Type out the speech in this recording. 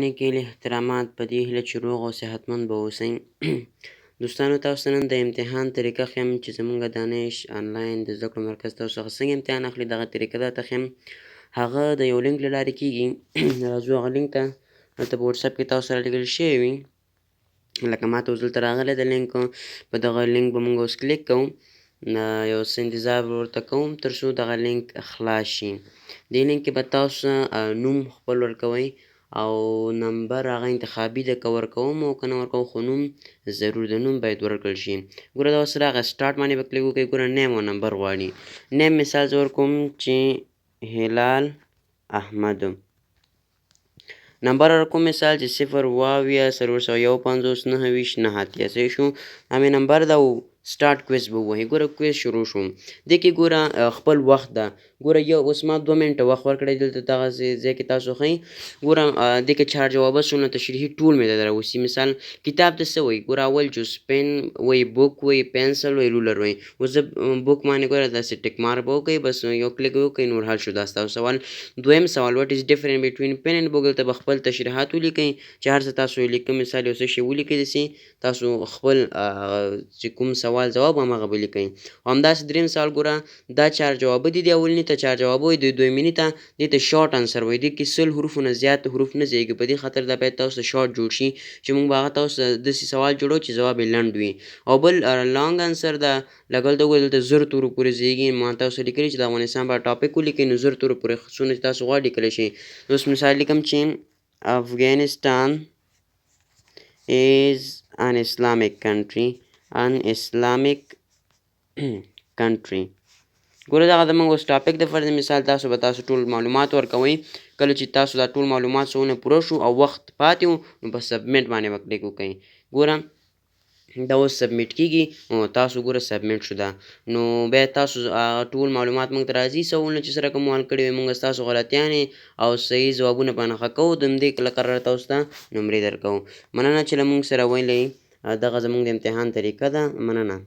نیک احترامات، په دې هیله چې روغ او صحتمند به اوسئ. دوستانو، تاسو ته نن د امتحان طریقه ښیم چې زمونږ دانش آنلاین د زده کړو مرکز تاسو څخه څنګه امتحان اخلي. دغه طریقه درته ښیم. هغه د یو لینک له لارې کیږي. راځو هغه لینک ته. دلته په واټساپ کې تاسو سره لیږل شوی وي، لکه ما ته اوس دلته راغلی د لینک. په دغه لینک به مونږ اوس کلیک کوو. یو څه انتظار ورته کوم تر څو دغه لینک خلاص شي. دې لینک کې به تاسو نوم خپل ورکوئ او نمبر هغه انتخابي ده، که ورکوم او که نه ورکوم، خو نوم ضرور د نوم باید ورکړل شي. ګوره، دا اوس راغی، سټارټ باندې به کلیک وکړئ. ګوره، نیم او نمبر غواړي. نیم مثال زه ورکوم چې هلال احمد. نمبر ورکوم مثال چې 072 451 29 89. صحیح شو، دا مې نمبر ده او سټارټ کویز به ووهي. ګوره، کویز شروع شو. دې کې ګوره خپل وخت ده. ګوره، یو اوس ما 2 منټه وخت ورکړی. دلته دغه ځای کې تاسو ښئ. ګوره، دې کې چار جوابه سونه تشریحي ټول مې درته راوستي. مثال، کتاب ته څه وایي؟ ګوره، اول جز پین وایي، بوک وایي، پنسل وایي، رولر وایي. اوس زه بوک باندې ګوره داسې ټیک مارک به وکړئ، بس یو کلیک وکړئ، نور حل شو. دا ستاسو سوال. دویم سوال، what is different between pen and book؟ دلته به خپل تشریحات ولیکئ چې هر څه تاسو لیکئ. مثال، یو څه شی ولیکئ، داسې تاسو خپل چې کوم سوال ځواب هماغه به لیکئ. همداسې دریم سوال، ګوره، دا چار جوابه دي. دی اولني ته چار جوابه وایي، د دویمیني ته دې ته شارټ انسر وایي. دې کې 100 حروفو نه زیات حروف نه ځایږي. په دې خاطر دا باید تاسو ته شارټ جوړ شي چې موږ به هغه تاسو ته داسې سوال جوړو چې ځواب یې لنډ وي. او بل لانګ انسر ده. لکه دلته وګورئ، دلته 1000 تورو پورې ځایږي. ما تاسو لیکلي چې د افغانستان په ټاپک ولیکئ، نو 1000 تورو پورې څونه چې تاسو غواړئ لیکلی شئ. اوس مثال لیکم چې افغانستان is an Islamic country، an Islamic country. ګوره، دغه زمونږ اوس ټاپک د فرض مثال. تاسو به تاسو ټول معلومات ورکوئ. کله چې تاسو دا ټول معلومات څونه پوره شو او وخت پاتې وو، نو په سبمیټ باندې به کلیک وکړئ. ګوره، دا اوس سبمیټ کیږي. تاسو ګوره، سبمیټ شو دا. نو بیا تاسو ټول معلومات موږ ته راځي. سوالونه چې سره کوم حل کړي وي، موږ ستاسو غلطیانې او صحیح ځوابونه په نښه کوو. د همدې له قراره تاسو ته نمرې درکوو. مننه چې له موږ سره ویلی. دغه زموږ د امتحان طریقه ده. مننه.